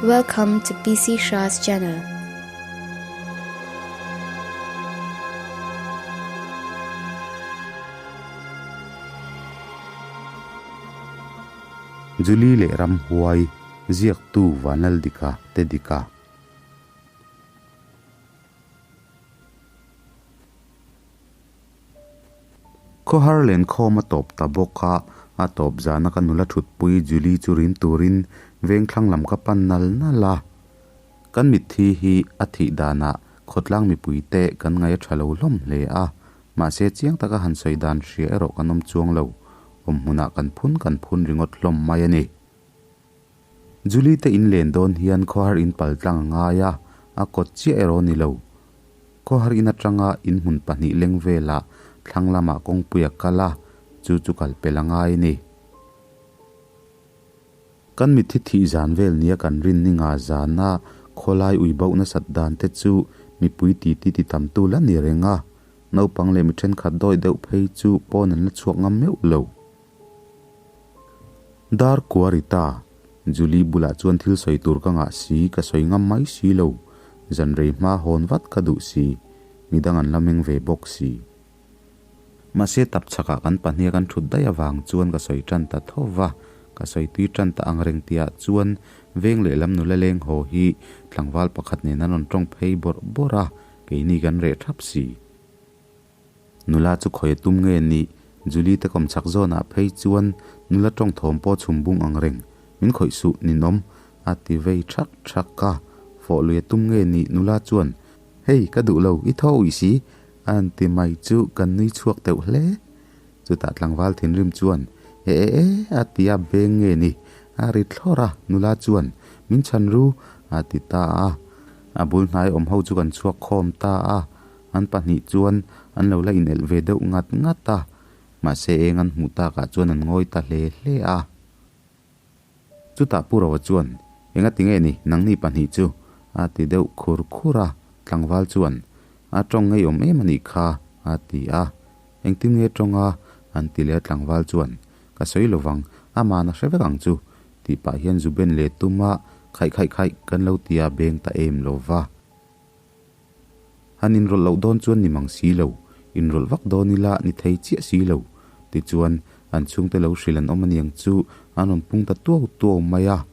Welcome to PC Shah's channel. Julie leh Ramhuai ziaktu Vanlaldika te dika. Khawhar lenkhawm a tawp ta bawk a, a tawp zana ka nula thutpui Julie chu rim turin vengthlang lam ka pan nal nal a. Kan mitthi hi a thih danah khawtlang mipuite kan ngaih a tha lo hlawm hle a, mahse chiang taka han sawi dan hria erawh kan awm chuang lo, awmhmunah kan phun kan phun ringawt hlawm mai a ni. Julie te in len dawn hian khawhar in pal tlang a ngai a, a kawt chiah erawh a ni lo. Khawhar in atanga in hmun pahnih leng velah thlang lamah kawngpui a kal a, chu chu kal pel a ngai a ni. Kan mitthi thih zan vel nia kan rin ni nga zana khawlai ui bauh nasat dan te chu mipui titi ti tam tu la ni reng a, naupang leh mi thenkhat dawi deuh phei chu pawn an la chhuak ngam meuh lo. Dar kua ri ta, Julie bulah chuan thil sawi tur ka ngah si, ka sawi ngam mai si lo. Zan rei hma hawn vat ka duh si, midang an la meng ve bawk si. Mahse tap chhakah kan pahniha kan thut daih avang chuan ka sawi tan ta tho va, ka sawi tui tan ta ang reng tihah chuan veng lehlam nula leng haw hi tlangval pakhat nen an rawn tawng phei bawrh bawrh a, keini kan reh thap si. Nula chu khawi a tum nge nih? Julie te kawm chak zawnah phei chuan nula tawng thawm pawh chhum bung ang reng. Min khawih suh, ninawm, a ti vei thak thak a. Fawh lui a tum nge nih? Nula chuan, Hei, ka duh lo, i thaw uih si, a han ti mai chu kan nui chhuak teuh hle. Chutah tlangval thinrim chuan, E e e, a ti a, beng nge ni? A ri thlawr a, nula chuan, Min chhan ru, a ti ta a. A bul hnai awm ho chu kan chhuak khawm ta a. An pahnih chuan an lo la inelh ve deuh ngat ngat a, mahse eng an hmuh takah chuan an ngawi ta hle hle a. Chutah Pu Roa chuan, Enga ti nge ni, nangni pahnih chu? a ti deuh khur khur a, tlangval chuan, A tawng ngeiawm em a nih kha, a ti a. Engtin nge tawng a? an ti leh a tlangval chuan, Ka sawi lovang, aman a hre vek ang chu, tih pah hian zu ben leh tum a, Khaih khaih khaih, kan lo ti a beng ta em lova. Han inrawlh loh dawn chuan ni mang si lo, inrawlh vak dawn ila ni thei chiah si lo. Tichuan, an chhungte lo hrilh an awm aniang chu an rawn pung ta tuau tuau mai a.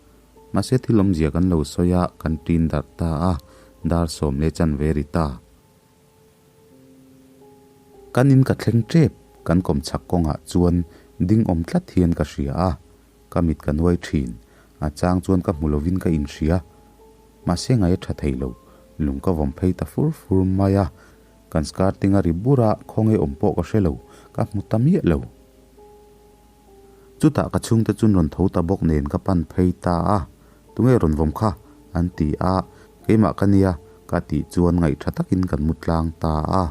Mahse thil awmzia kan lo sawi a, kan ṭin darh ta a, dar sawm leh chanve ri ta. Kan in ka thleng ṭep, kan kawm chhak kawngah chuan ding awm tlat hian ka hria a. Ka mit ka nuai thin, a chang chuan ka hmu lovin ka inhria. Mahse ngai a tha thei lo, lung ka vawm phei ta fur fur mai a. Kan skirting a ri bur a, khawnge awm pawh ka hre lo, ka hmu ta miah lo. Chutah ka chhungte chun rawn tho ta bawk nen ka pan phei ta a, Tunge rawn vawm kha? an ti a, Keimah ka nia, ka tih chuan ngaihtha takin kan mu tlang ta a.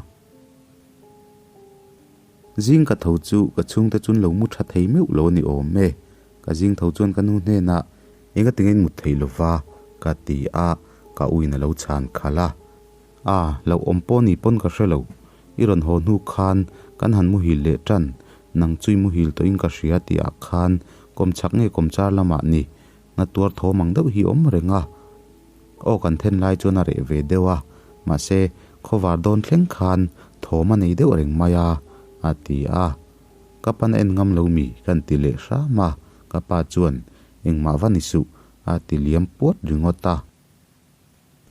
Zing ka tho chu ka chhungte chun lo mu tha thei meuh lo a ni awm e. Ka zing tho chuan ka nu hnenah, Enga tinge in mut thei lova? ka ti a, ka uin a lo chhan khalh a. A, lo awm pawh ni pawn ka hre lo. I rawn haw hnu khan kan han muhil leh tan, nang chu i muhil tawhin ka hria tih ah khan kawmchhak nge kawmchar lamah ni, na tuar thawm ang deuh hi awm reng a. Aw kan then lai chuan a reh ve deuh a, mahse khawvar dawn thleng khan thawm a nei deuh reng mai a, a ti a. Ka pan a en ngam lo mi kan ti leh hram a, ka pa chuan engmah va ni suh a ti liam puat ringawt a.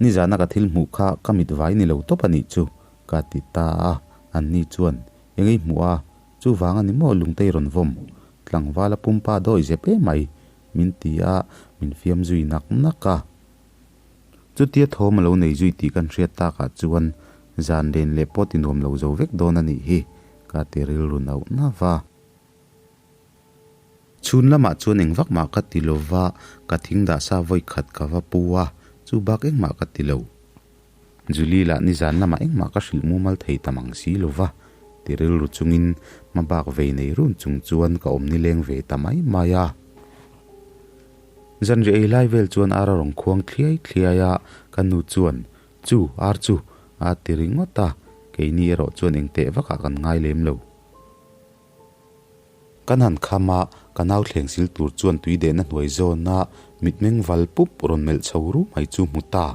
Nizana ka thil hmuh kha ka mit vai ni lo tawp a nih chu ka ti ta a, anni chuan eng ei hmuh a, chuvang a ni maw lungtei rawn vawm, tlangvala pumpa dawi zep emai Min ti a, min fiam zui nak nak a. Chutia thawm a lo nei zui tih kan hriat takah chuan zan len leh pawh ti nuam lo zo vek dawn a nih hi, ka ti rilru nauh nauh va. Chhun lamah chuan eng vak mah ka ti lo va, ka thing dah sa vawi khat ka va pu a, chu bak engmah ka ti lo. Julie lah nizan lamah engmah ka hrilh mumal thei ta mang si lo va, ti rilru chungin hmabak vei nei run chung chuan ka awm nileng ve ta mai mai a. Zanriah ei lai vel chuan ar a rawn khuang thliai thliai a, ka nu chuan, Chu, ar chu, a ti ringawt a, keini erawh chuan engteh vakah kan ngai lem lo. Kan han kham a, ka nau thleng sil tur chuan tui dehna hnuai zawna mitmeng val pup rawn melh chho ru mai chu hmu ta.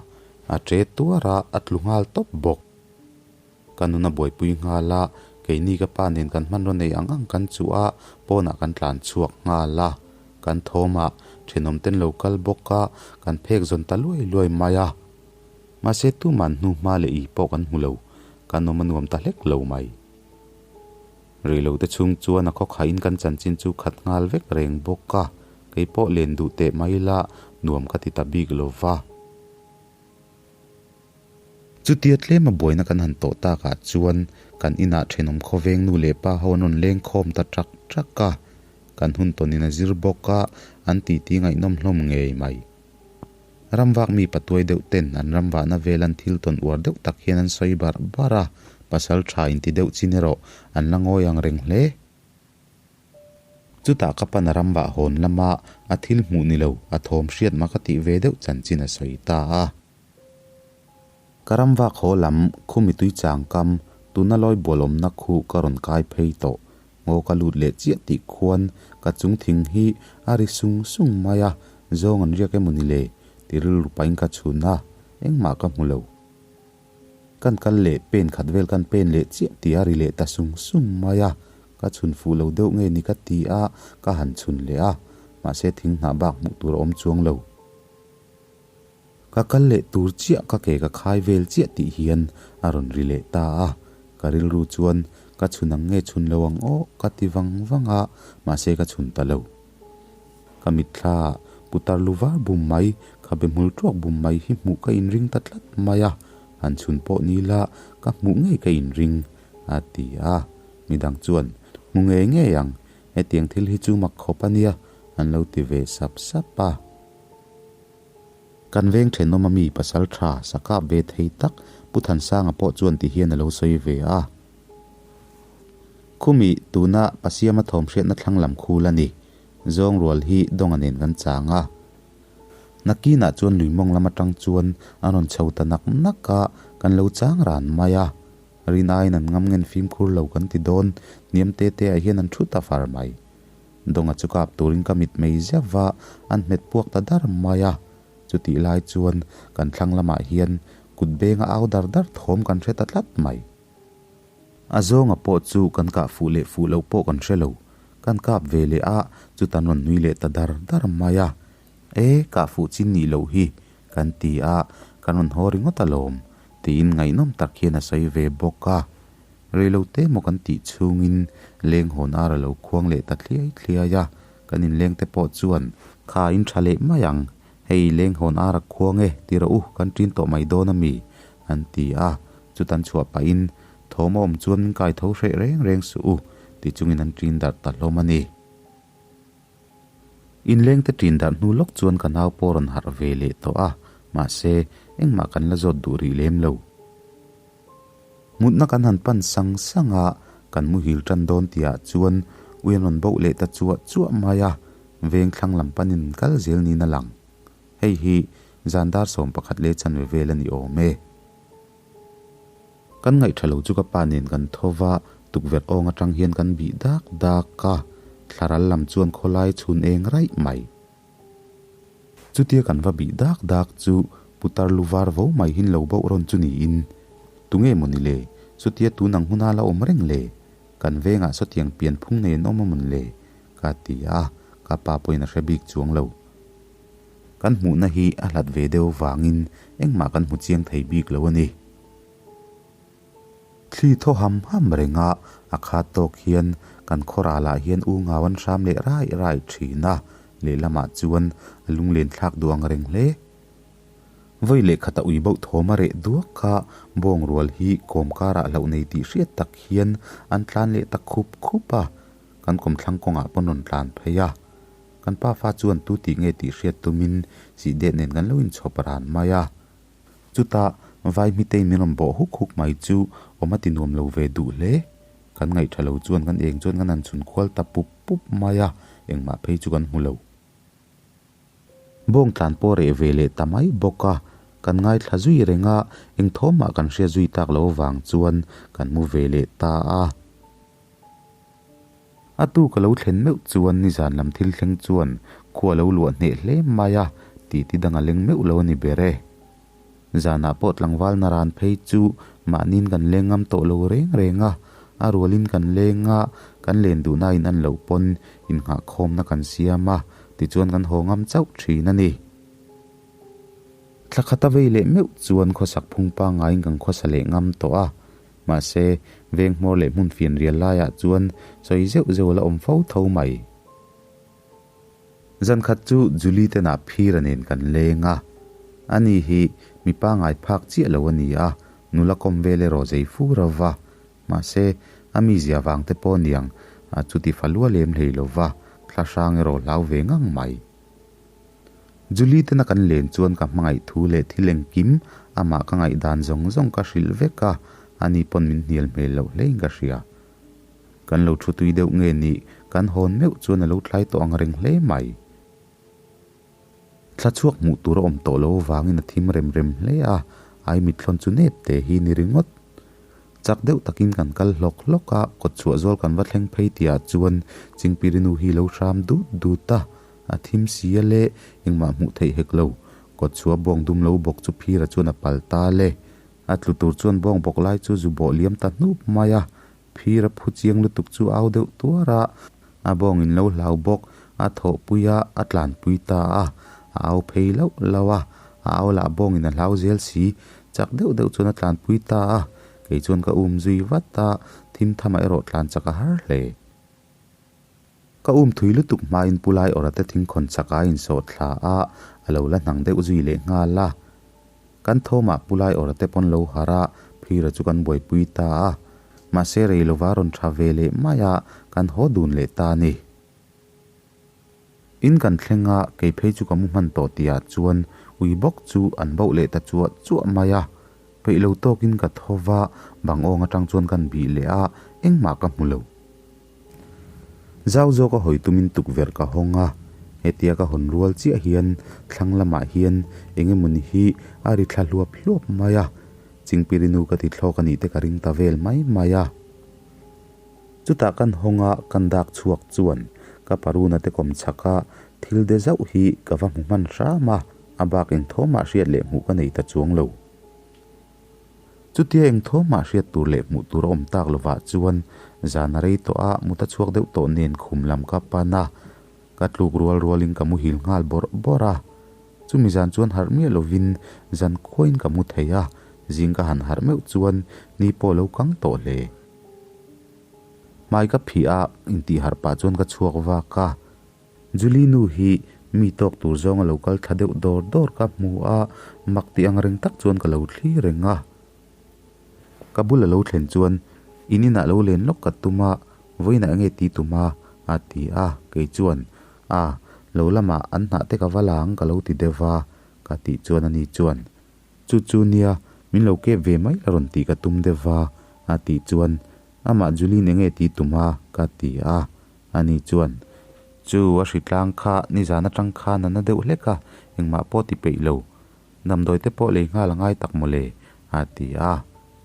A ṭe tuar a, a tlu nghal tawp bawk. Ka nun a buaipui nghal a, keini ka pa nen kan hmanraw nei ang ang kan chuh a, pawnah kan tlan chhuak nghal a. Kan thawmah thenawm ten lo kal bawk a, kan phek zawn ta luai luai mai a. Mahse tuman hnu hma leh i pawh kan hmu lo, kan awm a nuam ta hlek lo mai. Rei lo te chhung chuan a khawkhaihin kan chanchin chu khat nghal vek reng bawk a, kei pawh len duh teh mai ila nuam ka ti ta bik lo va. Chutia tlema buaina kan han tawh takah chuan kan inah thenawm khawveng nu leh pa ho an rawn leng khawm ta ṭak ṭak a, kan hun tawnin a zir bawk a, an titi ngaihnawm hlawm ngei mai. Ramvak mi patuai deuh ten an ramvahna vel an thil tawn uar deuh tak hian an sawi barh barh a, pasal tha inti deuh chin erawh an la ngawi ang reng hle. Chutah ka pan a ramvah hawn lama a thil hmuh ni lo, a thawm hriat mak a tih ve deuh chanchin a sawi ta a. Ka ramvak haw lam khumi tui chang kam, tuna lawi bual awmna khu ka rawn kai phei tawh. Ngaw ka lut leh chiah tih khuan ka chung thing hi a ri sung sung mai a, zawng an riak emaw ni le? ti rilru pahin ka chhun a, engmah ka hmu lo. Kan kal leh pen khat vel kan pen leh chiah tih a ri leh ta sung sung mai a, ka chhun fuh lo deuh nge ni ka ti a, ka han chhun leh a, mahse thing hnah bak hmuh tur a awm chuang lo. Ka kal leh tur chiah ka ke ka khai vel chiah tih hian a rawn ri leh ta a, ka rilru chuan ka chhun ang nge chhun lo ang aw ka ti vang vang a, mahse ka chhun ta lo. Ka mitthla ah putar lu var bum mai, khabe hmul tuak bum mai hi hmuh ka inring ta tlat mai a, han chhun pawh ni la ka hmuh ngei ka inring a ti a, midang chuan hmu ngei ngei ang, hetiang thil hi chu mak khawp a nia an lo ti ve sap sap a. Kan veng thenawm a mi pasal tha sakap ve thei tak Pu Thansanga pawh chuan ti hian a lo sawi ve a. Khumi tuna Pasiama thawm hriatna thlang lam khul a ni. Zawng rual hi Dawnga nen kan chang a. Nakinah chuan lui mawng lam atang chuan a rawn chho ta nak nak a, kan lo chang ran mai a. Rin aiin an ngam ngen fimkhur lo kan ti dawn, hniam te te ah hian an thu ta far mai. Dawnga chu kap turin ka mit mei zeuh va, an hmet puak ta dar mai a. Chutih lai chuan kan thlang lamah hian kut benga au dar dar thawm kan hre ta tlat mai. A zawnga pawh chu kan kah fuh leh fuh loh pawh kan hre lo. Kan kap ve leh a, chutan rawn nui leh ta dar dar mai a. E, kah fuh chin nih loh hi, kan ti a, kan rawn haw ringawt alawm, tiin ngaihnawm tak hian a sawi ve bawk a. Reilote maw kan tih chhungin leng hawn ar a lo khuang leh ta thliai thliai a, kan inlengte pawh chuan, Kha in tha leh mai ang, hei leng hawn ar a khuang e, ti rawh u, kan ṭin tawh mai dawn a mi? an ti a, chutan chhuah pahin, Thawm a awm chuan min kai tho hreh reng reng suh u, ti chungin an ṭin darh ta hlawm a ni. Inlengte ṭin darh hnu lawk chuan ka nau pawh rawn harh ve leh tawh a, mahse, engmah kan la zawt duh rih lem lo. Mutna kan han pan sang sang a, kan muhil tan dawn tihah chuan ui an rawn boh leh ta chuah chuah mai a, veng thlang lam panin an kal zel niin a lang. Hei hi zan dar 11 leh chanve vel a ni awm e. Kan ngaih tha lo chu ka pa nen kan tho va, tukverh awng atang hian kan bih dak dak a, thlaral lam chuan khawlai chhun eng raih mai. Chutia kan va bih dak dak chu putar lu var vo mai hin lo bauh rawn chu niin, Tunge maw ni le? Chutia tun ang huna la awm reng le? Kan vengah sawtiang pian phung nei an awm a mawn le? Ka ti a, ka pa pawhin a hre bik chuang lo. Kan hmuhna hi a hlat ve deuh vangin engmah kan hmu chiang thei bik lo a ni. Thli thaw ham ham reng a, a khat tawk hian kan khaw ralah hian u ngau an hram leh raih raih thin a, lehlamah chuan a lunglen thlak duh ang reng hle. Vawi leh khata ui bauh thawm a reh duak kha bawng rual hi kawm karah hlauh nei tih hriat tak hian an tlan leh ta khup khup a, kan kawmthlang kawngah pawn rawn tlan phei a. Kan pafa chuan tu tih nge tih hriat tumin sihdeh nen kan lo inchhawp ran mai a. Chutah vai hmitei min rawn bawh huk huk mai chu awm a ti nuam lo ve duh hle. Kan ngaih tha lo chuan kan eng chuan kan han chhun kual ta pup pup mai a, engmah phei chu kan hmu lo. Bawng tlan pawh reh ve leh ta mai bawk a, kan ngaithla zui reng a, eng thawmah kan hria zui tak lo vang chuan kan mu ve leh ta a. A tuk a lo thlen meuh chuan nizan lam thil thleng chuan khua a lo luah hneh hle mai a, titi dang a leng meuh lo a ni ber e. Zanah pawh tlangval naran phei chu mahniin kan leng ngam tawh lo reng reng a, a rualin kan leng a, kan len duhna in an loh pawn innghahkhawmna kan siam a, tichuan kan haw ngam chauh thin a ni. Thla khata vei leh meuh chuan khawsak phung pangaiin kan khawsa leh ngam tawh a, mahse veng hmawr leh hmun fian rial laiah chuan sawi zeuh zeuh a la awm fo tho mai. Zan khat chu Julie te nah phira nen kan leng a, ani hi mi pangai phak chiah lo a ni a, nula kawm vel erawh zei fur a va, mahse a mizia vang te pawh niang chuti fa lua lem hlei lo va, thla hrang erawh hlau ve ngang mai. Julie tena kan len chuan ka hmangaih thu leh thil engkim amah ka ngaihdan zawng zawng ka hrilh vek a, ani pawn min hnial hmel loh hlein ka hria. Kan lo thu tui deuh nge nih kan hawn meuh chuan a lo tlai tawh ang reng hle mai. Thla chhuak hmuh tur a awm tawh lo avangin a thim rem rem hle a, ai mithlawn chu nep te hi ni ringawt. Chak deuh takin kan kal hlawk hlawk a, kawtchhuah zawl kan va thleng phei tihah chuan Chingpirinu hi lo hram dut dut a, A thim si a le, engmah hmuh theih hek lo. Kawtchhuah bawng dum lo bawk chu phira chuan a pal ta le. A tlu tur chuan bawng bawk lai chu zu bawh liam ta hnup mai a. Phira phu chiang lutuk chu au deuh tuar a, a bawng in lo hlau bawk, a thawhpui a, a tlanpui ta a. A au phei lauh lauh a, a au lah bawng in a hlau zel si, chak deuh deuh chuan a tlanpui ta a. Kei chuan ka um zui vat a, thim thamah erawh tlan chak a har hle. Ka um thui lutuk hmain Pu Lai Awrate thingkhawn chak a insawh thla a, a lo la hnang deuh zui leh nghal a. Kan thawmah Pu Lai Awrate pawn lo harh a, Phira chu kan buaipui ta a. Mahse rei lova rawn tha ve leh mai a, kan haw dun leh ta a ni. In kan thleng a, kei phei chu ka mu hman tawh tihah chuan ui bawk chu an bauh leh ta chuah chuah mai a. Peih lo tawkin ka tho va, bang awng atang chuan kan bih leh a, engmah ka hmu lo. Zau zawk a hawi tumin tukverh ka hawng a, hetia ka hawn rual chiah hian thlang lamah hian eng emawni hi a ri thla hluap hluap mai a, Chingpirinu ka ti thlawk a nih te ka ring ta vel mai mai a. Chutah kan hawng a, kan dak chhuak chuan ka paruna te kawm chhak a, thil de zauh hi ka va hmu hman hram a, a bak eng thawmah hriat leh hmuh ka nei ta chuang lo. Chutia eng thawmah hriat tur leh hmuh tur a awm tak lovah chuan zan a rei tawh a, mut a chhuak deuh tawh nen khum lam ka pan a, ka tluk rual rualin ka muhil nghal bawrh bawrh a. Chumi zan chuan harh miah lovin zan khuain ka mu thei a, zing ka han harh meuh chuan ni pawh a lo kang tawh hle. Hmai ka phih a, intih harh pah chuan ka chhuak vak a. Julie nu hi mi tawk tur zawng a lo kal thla deuh dawr dawr ka hmu a, mak tih ang reng tak chuan ka lo thlir reng a. Ka bul a lo thlen chuan in inah lo len lawk ka tum a, vawiinah enge ti tum a? a ti a, kei chuan a, lo lamah an hnah te ka va la ang ka lo ti deuh va, ka tih chuan ani chuan Chu chu nia, min lo kep ve mai la rawn tih ka tum deuh va, a tih chuan amah Julie enge ti tum a? ka ti a. Ani chuan, Chu, a hritlang kha nizan atang khan a na deuh hlek a, engmah pawh ti peih lo. Damdawi te pawh lei nghal a ngai tak mawle, a ti a.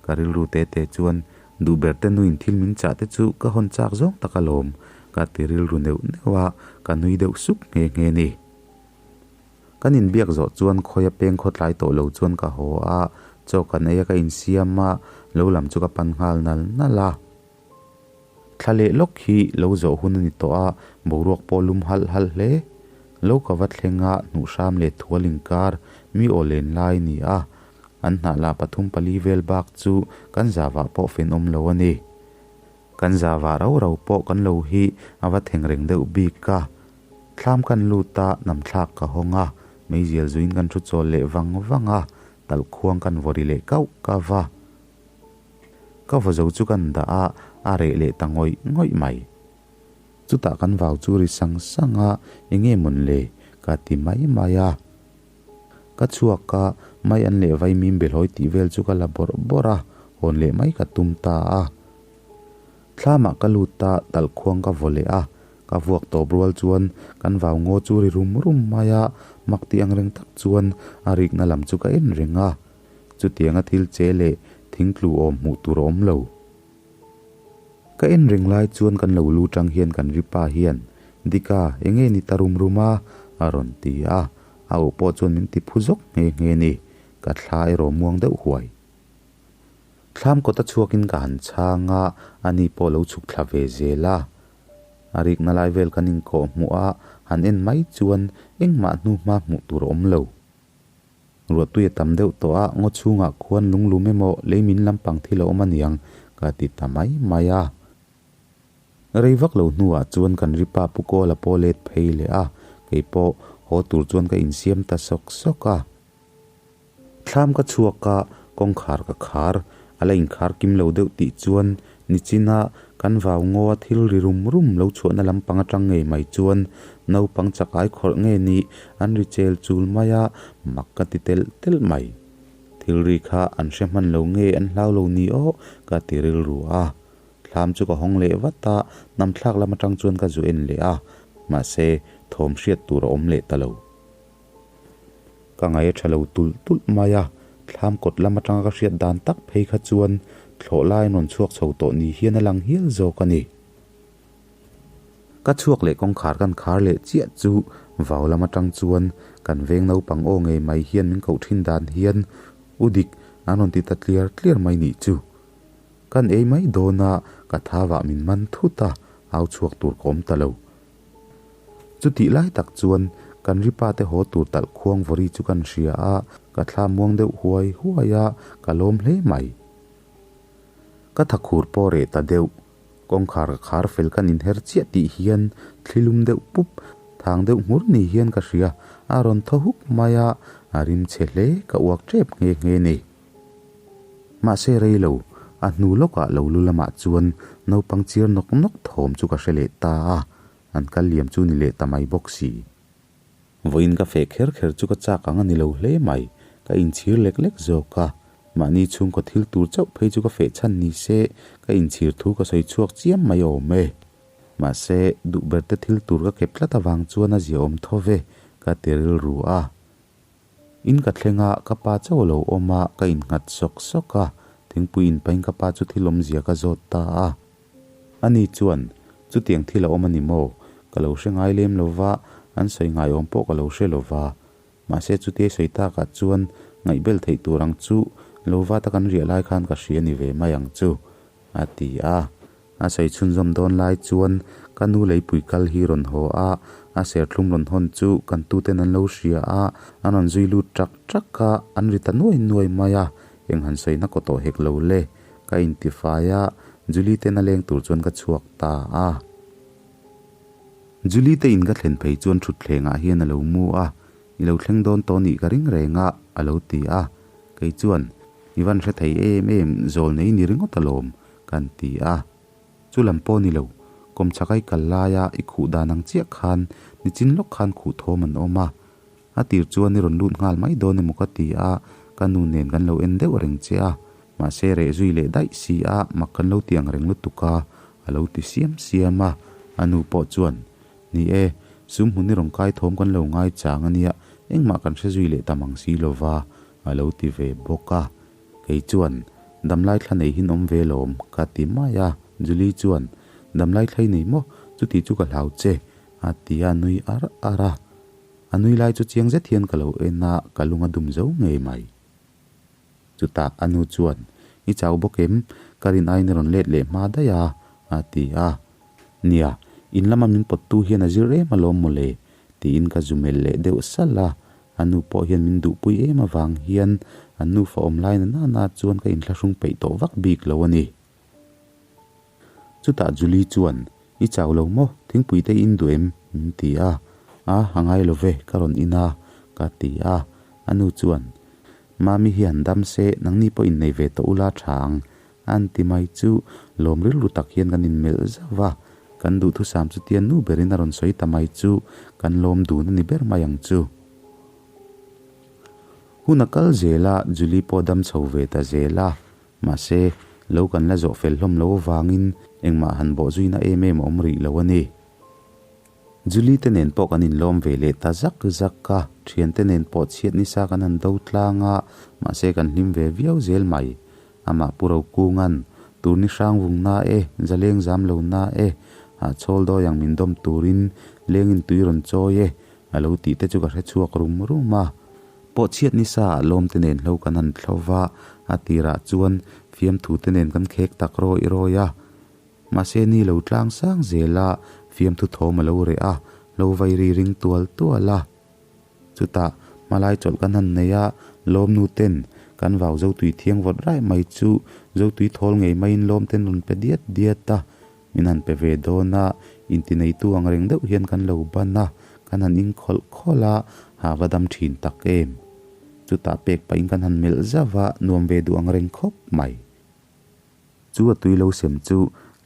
Ka rilru te te chuan, Duh ber te nuin thil min chah te chu ka hawn chak zawng tak alawm, ka ti rilru neuh neuh a, ka nui deuh sup nghe nghe ni. Kan inbiak zawh chuan khawia peng khawtlai tawh lo chuan ka haw a, chaw kan ei a ka insiam a, lo lam chu ka pan nghal nal nal a. Thla leh lawk hi lo zawh hun a ni tawh a, boruak pawh lum halh halh hle. Lo ka va thleng a, hnuhhram leh thual inkar mi aw len lai a ni a, an hnah lah pathum pali vel bak chu kan zavah pawh fenawm lo a ni. Kan zavah rau rau pawh kan lo hi a va theng reng deuh bik a. Thlam kan lut a, namthlak ka hawng a, meizial zuiin kan thu chawl leh vang vang a, talhkhuang kan vawri leh kauh kauh a. Ka vaw zo chu kan dah a, a reh leh ta ngawih ngawih mai. Chutah kan vau chu ri sang sang a, enge mawn le? ka ti mai mai a. Ka chhuak a, mai an leh vaimim belhawi tih vel chu ka la bawrh bawrh a, hawn leh mai ka tum ta a. Thlamah ka lut a, talhkhuang ka vaw leh a, ka vuak tawp rual chuan kan vau ngaw chu ri rum rum mai a, mak tih ang reng tak chuan a rikna lam chu ka en reng a. Chutianga thil che leh thingtlu awm hmuh tur a awm lo. Ka en reng lai chuan kan lo lu tang hian kan ri pa hian, Dika, enge ni ta rum rum a? a rawn ti a, a aw pawh chuan min ti phu zawk nghe nghe ni, ka thla erawh muang deuh huai. Thlam kawta chhuakin ka han chhang a, ani pawh lo chhuk thla ve zel a. A rikna lai vel kan inkawh hmuh a, han en mai chuan engmah hnu hma hmuh tur a awm lo. Ruahtui a tam deuh tawh a, ngaw chhungah khuan lunglum emaw lei min lampang thil a awm aniang ka ti ta mai mai a. Rei vak lo hnuah chuan kan ri pa Pu Kawla pawh let phei leh a, kei pawh haw tur chuan ka insiam ta sawk sawk a. Thlam ka chhuak a, kawngkhar ka khar, a la inkhar kim lo deuh tih chuan nichina kan vau ngaw a thil ri rum rum lo chhuahna lampang atang ngei mai chuan naupang chak ai khawrh nge ni an ri chel chul mai a, mak ka ti telh telh mai. Thil ri kha an hre hman lo nge an hlau lo ni aw ka ti rilru a. Thlam chu ka hawng leh vat a, hnam thlak lam atang chuan ka zu en leh a, mahse thawm hriat tur a awm leh ta lo. Ka ngaih a tha lo tulh tulh mai a, thlam kawt lam atanga ka hriat dan tak phei kha chuan thlawh lai an rawn chhuak chho tawh ni hian a lang hial zawk a ni. Ka chhuak leh kawngkhar kan khar leh chiah chu vau lam atang chuan kan veng naupang aw ngei mai hian min koh thin dan hian u dik an rawn ti ta tliar tliar mai nih chu. Kan ei mai dawn a, ka thavah min man thut a, au chhuak tur ka awm ta lo. Chutih lai tak chuan kan ri pa te haw tur talh khuang vawri chu kan hria a, ka thla muang deuh huai huai a, ka lawm hle mai. Ka tha khur pawh reh ta deuh, kawngkhar ka khar fel kan inher chiah tih hian thli lum deuh pup, thang deuh nghur ni hian ka hria, a rawn thaw huk mai a, a rim chhe hle, ka uak tep nghe nghe ni. Mahse rei lo, a hnu lawkah lo lu lamah chuan naupang chiar nawk nawk thawm chu ka hre leh ta a, an kal liam chu ni leh ta mai bawk si. Vawiin ka feh kher kher chu ka chak ang a ni lo hle mai, ka inchhir lek lek zawk a, mahni chhungkaw thil tur chauh phei chu ka feh chhan ni se ka inchhir thu ka sawi chhuak chiam mai awm e. Mahse, duh ber te thil tur ka kep tlat avang chuan a ziaawm tho ve, ka ti rilru a. In ka thleng a, ka pa chauh a lo awm a, ka innghat sawk sawk a, thingpui in pahin ka pa chu thil awmzia ka zawt ta a. Ani chuan, Chutiang thil a awm a ni maw? Ka lo hre ngai lem lo va, an sawi ngaiawm pawh ka lo hre lo va. Mahse chutia i sawi takah chuan ngaihbel theih tur ang chu lo va ta kan riah lai khan ka hria ni ve mai ang chu, a ti a. A sawi chhunzawm dawn lai chuan ka nu leipui kal hi rawn haw a, a serthlum rawn hawn chu kan tuten an lo hria a, an rawn zui lut ṭak ṭak a, an ri ta nuai nuai mai a, eng han sawina kaw tawh hek lo le, ka intifai a, Julie ten a leng tur chuan ka chhuak ta a. Julie te in ka thlen phei chuan thutthlengah hian a lo mu a, I lo thleng dawn tawh nih ka ring reng a, a lo ti a, kei chuan, I van hre thei em em, zawl nei ni ringawt alawm, kan ti a. Chu lam pawh ni lo, kawmchhak ai kal laia i khuh dan ang chiah khan nichin lawk khan khuh thawm an awm a. A tir chuan i rawn lut nghal mai dawn emaw ka ti a, ka nu nen kan lo en deuh reng che a. Mahse reh zui leh daih si a, mak kan lo ti ang reng lutuk a, a lo ti siam siam a. A nu pawh chuan, Ni e, sum hmun i rawn kai thawm kan lo ngai chang a nia, engmah kan hre zui leh tam ang si lova, a lo ti ve bawk a. Kei chuan, Damlai thla nei hin awm ve lawm, ka ti mai a. Julie chuan, Damlai thla i nei maw? Chuti chu ka hlau che, a ti a, nui ar ar a. A nui lai chu chiang zet hian ka lo en a, ka lung a dum zo ngei mai. Chutah a nu chuan, I chau bawk em? Ka rin aiin i rawn let leh hma daih a, a ti a. Nia, in lama min pawttu hian a zir em alawm mawle, tiin ka zu melh leh deuh salh a. A nu pawh hian min duhpui em avang hian an nufa awm lai na nana chuan ka inthlahrung peih tawh vak bik lo a ni. Chutah Julie chuan, I chau lo maw? Thingpui te i in duh em? min ti a. A, a ngai lo ve, ka rawn in a, ka ti a. A nu chuan, Mami hi han dam se, nangni pawh innei ve tawh ula tha ang, An ti mai chu lawm rilru tak hian kan inmelh zauh va, kan duhthusam chutia nu berin a rawn sawi ta mai chu kan lawm dun a ni ber mai ang chu. Hun a kal zel a, Julie pawh dam chho ve ta zel a, mahse lo kan la zawh fel hlawm lo avangin engmah han bawh zuina em em a awm rih lo a ni. Julie te nen pawh kan inlawm ve leh ta zak zak a, thiante nen pawh chhiat nisa kan han do tlang a, mahse kan hlim ve viau zel mai. Amah Pu Rokunga'n Turni hrang vung na e, zaleng zam lo na e, hahchhawl dawi ang min dawm turin lengin tui rawn chawi e, a lo tih te chu ka hre chhuak rum rum a. Pawhchhiat ni sa ah lawm te nen hlo kan han thlo va, a tirah chuan fiamthu te nen kan khek tak rawi rawi a. Mahse ni lo tlang sang zel a, fiamthu thawm a lo reh a, hlo vai ri ring tual tual a. Chutah hmalai chawlh kan han nei a, lawmnu ten kan vau zotui thiang vawt raih mai chu zotui thawl ngei maiin lawm ten rawn pe diat diat a, min han pe ve dawn a, intineitu ang reng deuh hian kan lo ban a, kan han ing khawlh khawlh a, ha va dam thin tak em. Chutah pek pahin kan han melh zauh a, nuam ve duh ang reng khawp mai. Chu a tui lo sem chu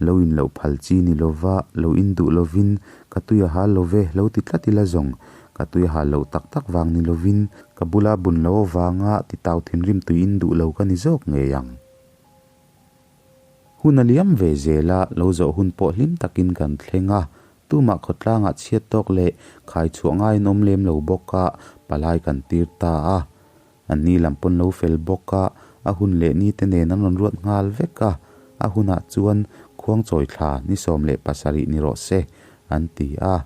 lo in loh phal chi ni lova, lo in duh lovin ka tui a hal lo ve, lo ti tlat ila zawng. Ka tui a hal loh tak tak vang ni lovin ka bula bun lo avanga ti tau thinrim tui in duh lo ka ni zawk ngei ang. Hun a liam ve zel a, lo zawh hun pawh hlim takin kan thleng a, tumah khawtlangah chhiat tawk leh khai chhuah ngai an awm lem lo bawk a, palai kan tir ta a. An ni lam pawn lo fel bawk a, a hun leh ni te nen an rawn ruat nghal vek a, a hunah chuan khuangchawi thla ni 17 ni rawh se, an ti a.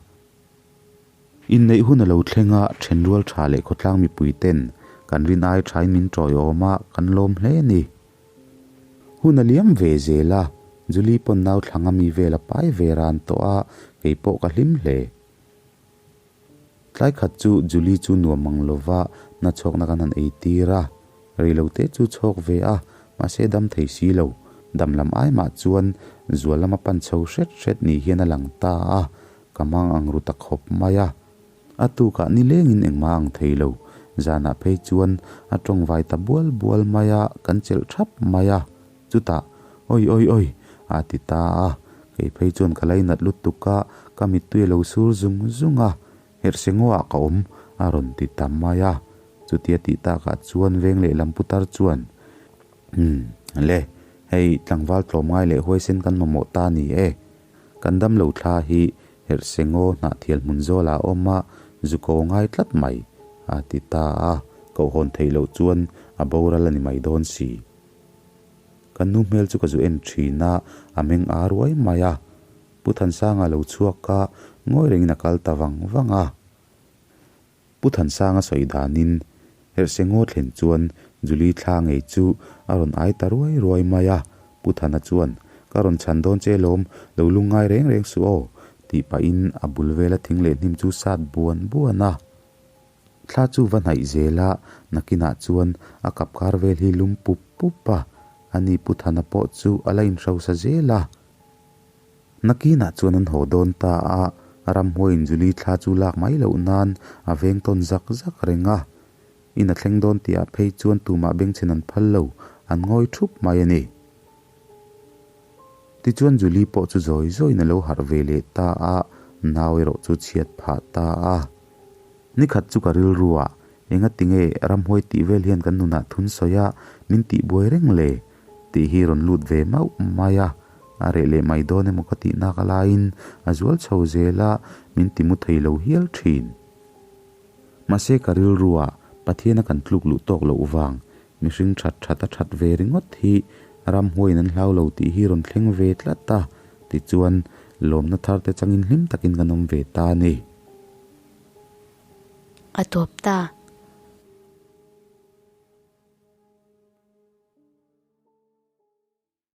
Inneih hun a lo thleng a, thenrual tha leh khawtlang mipui ten kan rin ai thain min tawiawm a, kan lawm hle a ni. Hun a liam ve zel a, Julie pawn nau thlanga mi vel a pai ve ran tawh a, kei pawh ka hlim hle. Tlai khat chu Julie chu nuam mang lova na chhawkna kan han ei tir a, reilote chu chhawk ve a, mahse dam thei si lo. Dam lam ai mah chuan zual lama pan chho hret hret ni hian a lang ta a, ka mang ang ru ta khawp mai a. A tukah nilengin engmah ang thei lo, zanah phei chuan a tawngvai ta bual bual mai a, kan chelh thap mai a. Chutah, Oi oi oi! a ti ta a, kei phei chuan ka lainat lutuk a, ka mittui a lo sur zung zung a, Herhse ngaw-ah ka awm, a rawn ti ta mai a. Chutia tih takah chuan veng lehlam putar chuan, Umm, le, hei tlangval tlawmngai leh huaisen kan mamawh ta ni e. Kan damlo thla hi Herhse ngaw hnahthial hmun zawlah a awm a, zu ko ngai tlat mai, a ti ta a, koh hawn theih loh chuan a boral a ni mai dawn si. Ka nu hmel chu ka zu en thin a, a meng a ruai mai a. Pu Thansanga lo chhuak a, ngawi rengin a kal ta vang vang a. Pu Thansanga sawi danin Herhse ngaw thlen chuan Julie thla ngei chu a rawn ai ta ruai ruai mai a. Pu Thana chuan, Ka rawn chhan dawn che lawm, lo lungngai reng reng suh aw, tih pahin a bul vela thing leh hnim chu sat buan buan a. Thla chu va hnaih zel a, nakinah chuan a kap kar vel hi lum pup pup a, ani Pu Thana pawh chu a la inhrosa zel a. Nakinah chuan an haw dawn ta a, ramhuaiin Julie thla chu lak mai loh nan a veng tawn zak zak reng a. In a thleng dawn tihah phei chuan tumah bengchhen an phal lo, an ngawi thup mai a ni. Tichuan Julie pawh chu zawi zawiin a lo harh ve leh ta a, nau erawh chu chhiat phah ta a. Ni khat chu ka rilru a, enga tinge ramhuai tih vel hian kan nunah thun sawi a, min tih buai reng le? tih hi rawn lut ve mauh mai a, a reh leh mai dawn emaw ka tih nak alaiin a zual chho zel a, min ti mu thei lo hial thin. Mahse ka rilru a, Pathiana kan tluk luh tawk loh vang, mihring that that a that ve ringawt hi ramhuaiin an hlau lo tih hi rawn thleng ve tlat a, tichuan lawmna thar te changin hlim takin kan awm ve ta a ni. A tawp ta.